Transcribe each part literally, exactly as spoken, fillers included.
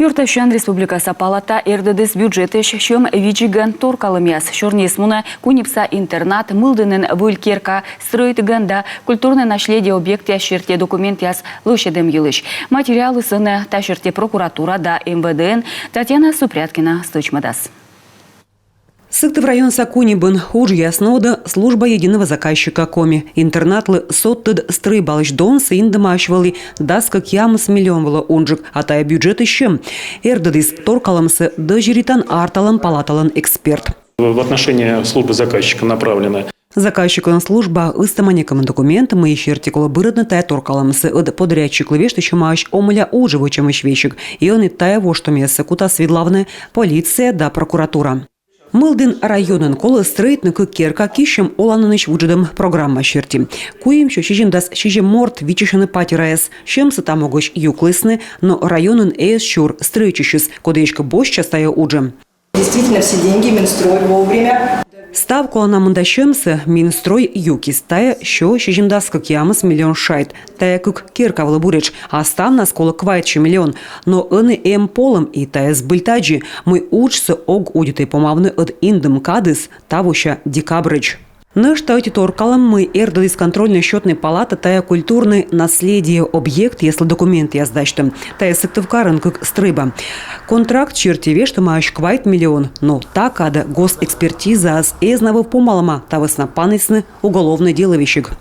Юртасян республикаса палата эрдӧдіс бюджетысь сьӧм видзигӧн торкалӧмъяс. Сёрниыс мунӧ Кунибса интернат, Мылдінын выль керка стрӧитігӧн да культурнӧй наследие объектъяс серти документъяс лӧсьӧдӧм йылысь. Материалыс ӧні та серти прокуратура да МВД-ын. Татьяна Супряткина стӧчмӧдас. Сыктыв районса Кунибын уджъяс нуӧдӧ «Служба единого заказчика» Коми. Интернатлы содтӧд стрӧйбалысь донсӧ индӧмаӧсь вӧлі дас кӧкъямыс миллион вылӧ унджык, а тайӧ бюджетысь сьӧм. Эрдӧдіс торкалӧмсӧ дӧзьӧритан арталӧм палаталӧн эксперт. В отношении службы заказчика направлены. Заказчиклӧн служба ыстӧма некымын документ, мый серти колӧ бырӧдны тайӧ торкалӧмсӧ, ӧд подрядчиклы вештысьӧмаӧсь омӧля удж вӧчӧмысь весиг. И ӧні тайӧ воштӧмъяссӧ кутас видлавны полиция да прокуратура. Мылдін районын колӧ стрӧитны кык керка киссьӧм оланінысь вуджӧдӧм программа серти. Куимсё сизимдас сизим морт виччысьӧны патераяс. Сьӧмсӧ та могысь юклісны, но районын эз сюр стрӧитчысьыс, коді эськӧ босьтчас тайӧ уджӧ. Действительно, все деньги Минстрой вовремя. Став колана мында сьӧмсӧ Минстрой юкис, тайӧ сё сизимдас кӧкъямыс миллион шайт. Тайӧ кык керка вылӧ буретш, а ставнас колӧ квайтсё миллион. Но ӧні эм полӧм, и тайӧ збыль тадзи, мый уджсӧ ог удитӧй помавны ӧд индӧм кадыс тавося декабрӧдз. Нӧшта ӧти торкалӧм, мый эрдӧдіс контрольно-счётнӧй палата, тайӧ культурнӧй наследие объектъяслы документъяс дасьтӧм. Тайӧ Сыктывкарын кык стрӧйба. Контракт серти вештӧмаӧсь квайт миллион, но та кадӧ госэкспертизаыс эз на вӧв помалӧма, та вӧсна панісны уголовнӧй делӧ весиг.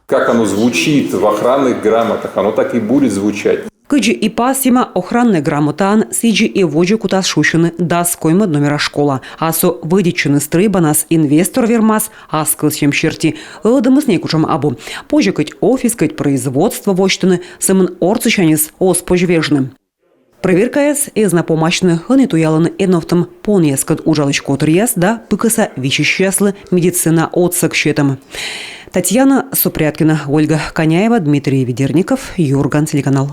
Как оно звучит в охранных грамотах, оно так и будет звучать. Кыдзи и пасйӧма охраннӧй грамотаын, сідзи и водзӧ кутас шусьыны дас коймӧд номера школа. А со вӧдитчыны стрӧйбанас инвестор вермас ас кӧсйӧм серти. Ӧлӧдӧмыс некутшӧм абу. Позьӧ кӧть офис, кӧть производство восьтыны, сӧмын ортсысяньыс оз позь вежны. Проверкаяс эз на помасьны. Ӧні туялӧны эновтӧм понъяскӧд уджалысь котыръяс да пыкӧса висьысьяслы медицина отсӧг сетӧм. Татьяна Супряткина, Ольга Коняева, Дмитрий Ведерников, «Юрган» телеканал.